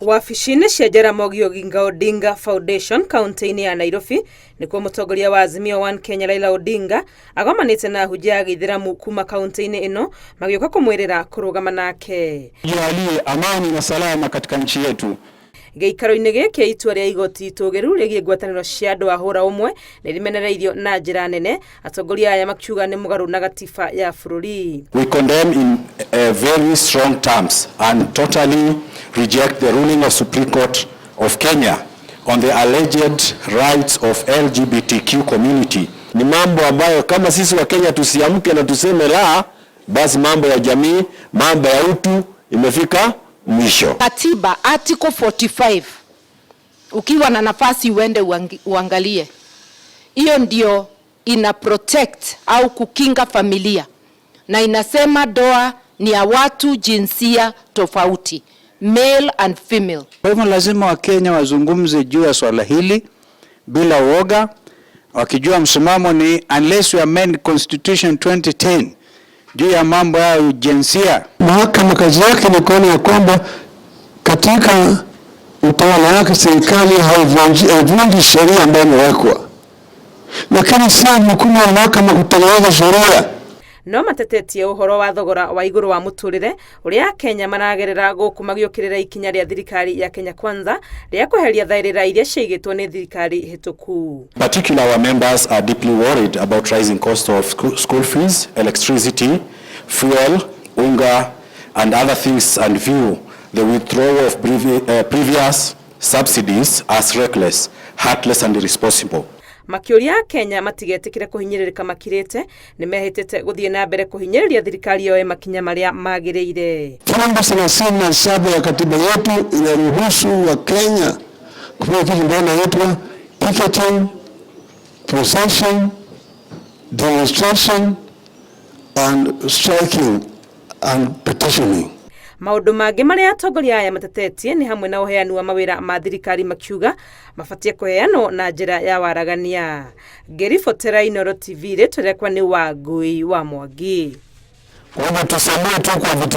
Wabici-inĩ cia Jaramogi Oginga Odinga Foundation kaunti-inĩ ya Nairobi nĩkuo mũtongoria wa Azimio One Kenya Raila Odinga agomanĩte na ahunjia a gĩithĩramu kuma kaunti-inĩ ĩno magĩũka kũmwĩrĩra kũrũgama nake. Jalie amani na salama katika nchi yetu. Gĩikaro-inĩ gĩkĩ itua rĩa igoti itũgĩru rĩgiĩ ngwatanĩro cia andũ a hũra ũmwe nĩ rĩmenereirio na njĩra nene, atongoria aya makiuga nĩ mũgarũ na gatiba ya bũrũri. We condemn in very strong terms and totally reject the ruling of Supreme Court of Kenya on the alleged rights of LGBTQ community. Ni mambo ambayo kama sisi wa Kenya tusiamke na tuseme la, basi mambo ya jamii, mambo ya utu imefika mwisho. Katiba Article 45, ukiwa na nafasi uende uangalie, hiyo ndio ina protect au kukinga familia, na inasema ndoa ni ya watu jinsia tofauti, male and female. Kwa hivyo lazima Wakenya wazungumze juu ya swala hili bila woga, wakijua msimamo ni unless we amend Constitution 2010 juu ya mambo ya ujinsia. Mahakama kazi yake ni kuona ya kwamba katika utawala wake serikali haivunji sheria ambayo imewekwa, lakini sio jukumu la mahakama kutengeneza sheria. No matetetie ũhoro wa thogora wa igũrũ wa mũtũrĩre ũrĩa Akenya maragerera gũkũ magĩũkĩrĩra ikinya rĩa thirikari ya Kenya Kwanza rĩa kweheria thaĩrĩra iria ciaigĩtwo nĩ thirikari hĩtũku. Particularly, our members are deeply worried about rising cost of school fees, electricity, fuel, unga and other things, and view the withdrawal of previous subsidies as reckless, heartless and irresponsible. Makĩũria Akenya matigetĩkĩre kũhinyĩrĩrĩka makirĩte nĩ mehĩtĩte gũthiĩ na mbere kũhinyĩrĩria thirikari yoe makinya marĩa magĩrĩire. Fungu 37 ya katiba yetu inaruhusu Wakenya kufanya kitu ambayo inaitwa picketing, procession, demonstration and striking and petitioning. Maũndũ mangĩ marĩa atongoria aya matetetie nĩ hamwe na ũheani wa mawĩra ma thirikari, makiuga mabatie kũheanwo na njĩra ya waragania. Ngĩribotera Inooro TV, rĩtwa rĩakwa nĩ Wangui wa Mwangi. Kwa hivyo tusamee tu kwa vitu